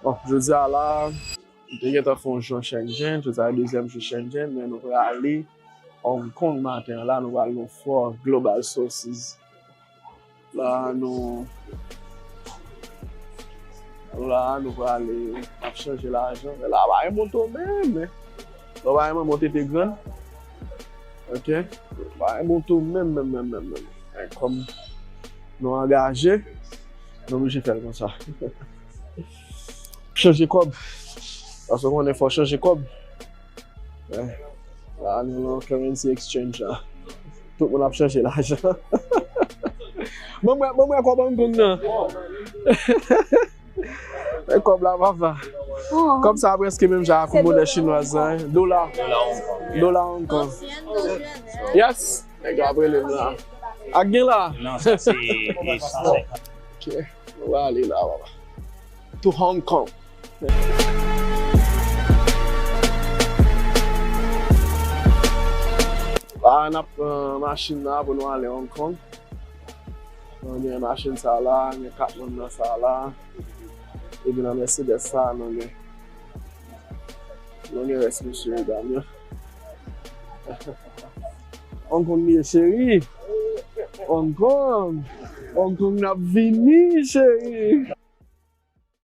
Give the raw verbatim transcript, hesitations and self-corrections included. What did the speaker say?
Bon, jodi a la, nou te gentan fè yon jou Shenzhen, jodi a dezyèm jou Shenzhen, men nou prale Hong Kong maten an la, nou pral nan Four Global Sources. La, nou, la, nou prale, n ap chanje lajan. Men la, pa gen moto menm, men. Lè w pa gen moto, tete grann. Ok? Pa gen moto menm, menm, menm, menm, menm. Men kòm nou angaje, nou oblije fè l konsa. Chanje kòb. Paske w konnen fò chanje kòb. Eh, la, nou nan currency exchange la. Tout moun ap chanje lajan. Ban m wè, ban m wè kòb Hong Kong nan. E kòb la, papa. Kòb sa prèske menm jan ak monè chinwaz la, hein. Dola. Dola Hong Kong. Yes. Nèg yo ap rele m la. Ak gen la. Non, sa se, se, se. Ok. Nou va ale la, papa. To Hong Kong. La, n ap pran machin la pou nou ale Hong Kong. Nou gen machin sa la, gen kat moun nan sa la. Epi nan Mercedes sa, nou gen, nou gen rès mesye medam yo. Hong Kong li ye, cheri. Hong Kong. Hong Kong n ap vini, cheri.